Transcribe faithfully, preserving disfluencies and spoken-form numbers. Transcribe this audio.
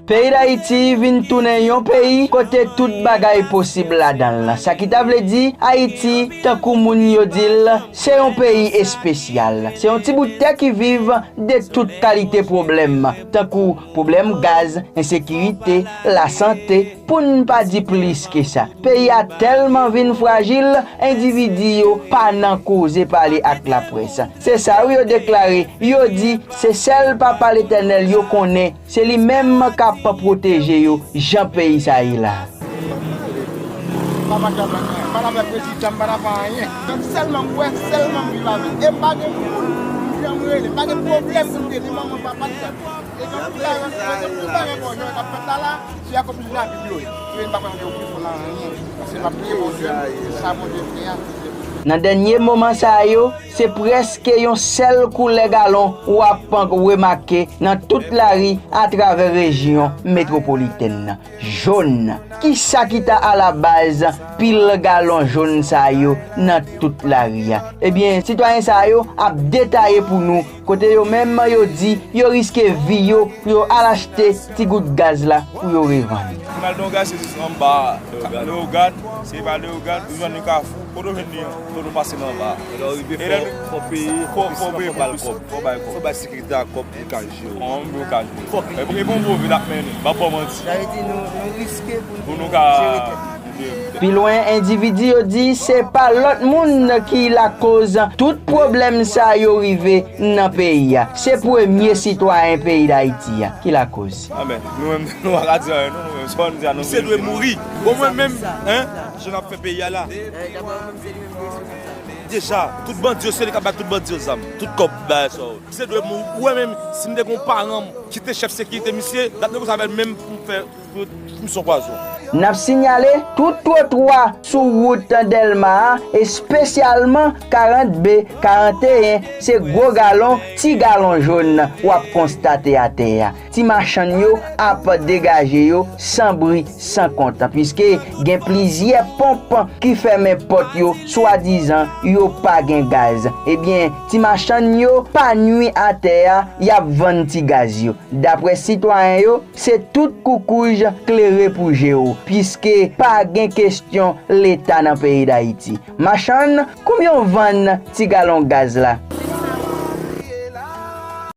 Peyi Dayiti vin tounen yon peyi kote tout bagay posib ladan l. Sa ki ta vle di, Ayiti, tankou moun yo di l, se yon peyi espesyal. Se yon ti bout tè ki viv de tout kalite pwoblèm, tankou pwoblèm gaz, ensekirite, lasante, pou n pa di plis ke sa. Peyi a tèlman vin frajil, endividi yo pa nan koze pale ak laprès. Se sa wi yo deklare, yo di se sèl Papa Letènèl yo konnen, se li menm k ap pwoteje yo jan peyi sa ye la. M pa mache avèk anyen, m pa t avèk prezidan, m pa t avèk anyen. Donk sèlman m wè, sèlman m viv avè l. E m pa gen moun pou m janm rele, m pa gen pwoblèm pou m rele, manman, papa, tout sa. E donk tout bagay, tout bagay bon jan k ap fèt la la, se akoz lavi m yo ye. E m pa kwè nan okenn fò nan anyen. Paske m ap priye Bondye, sa Bondye fè a, se Nan dènye moman sa yo, se prèske yon sèl koulè galon w ap remake nan tout lari atravè rejyon metwopolitèn nan. Jòn. Kisa ki ta alabaz pil galon jòn sa yo nan tout lari a? Ebyen, sitwayen sa yo ap detaye pou nou, kote yo menm yo di yo riske vi yo pou yo al achte ti gout gaz la pou yo revann. Pou n al Leyogàn, se jis anba Leyogàn. Si e pa Leyogàn, ou jwenn li Kafou, kote ou jwenn li an? Kote ou pase nan anba. E lè ou rive, fò, fò peye, fò, fò peye pou plis, fò bay kòb. Fò bay sekirite a kòb pou l ka jere w. Pou l ka jere w. Fòk li. E pou, e pou yon gwo vi l ap mennen. M ap ba w manti. Sa vle di nou, nou riske pou nou ka jere tèt nou. Pi lwen, endividi yo di se pa lòt moun ki lakoz tout pwoblèm sa yo rive nan peyi a. Se premye sitwayen peyi Dayiti a ki lakoz. Anben, nou menm, nou pa ka di anyen, non, nou menm, sa nou di a, nou menm. Misye dwe mouri. Bon, mwen menm, hein, jan n ap fè peyi a la. Deja, tout bandi yo, se li k ap bay tout bandi yo zam. Tout kòb, bay sa yo. Misye dwe mouri. Ou wè menm, si m te gen yon paran m ki te chèf sekirite misye, l ap negosye avè l menm pou m fè, pou, pou m son pwazon. N ap sinyale, tout twotwa sou wout Dèlma a, espesyalman karant B, karanteyen, se gwo galon, ti galon jòn w ap konstate atè a. Ti machann yo ap degaje yo san bri, san kont, piske gen plizyè ponp ki fèmen pòt yo, swadizan yo pa gen gaz. Ebyen, ti machann yo pa nwi atè a, y ap vann ti gaz yo. Daprè sitwayen yo, se tout koukouj klere pou je w, piske pa gen kesyon Leta nan peyi Dayiti. Machann, konbyen w vann ti galon gaz la?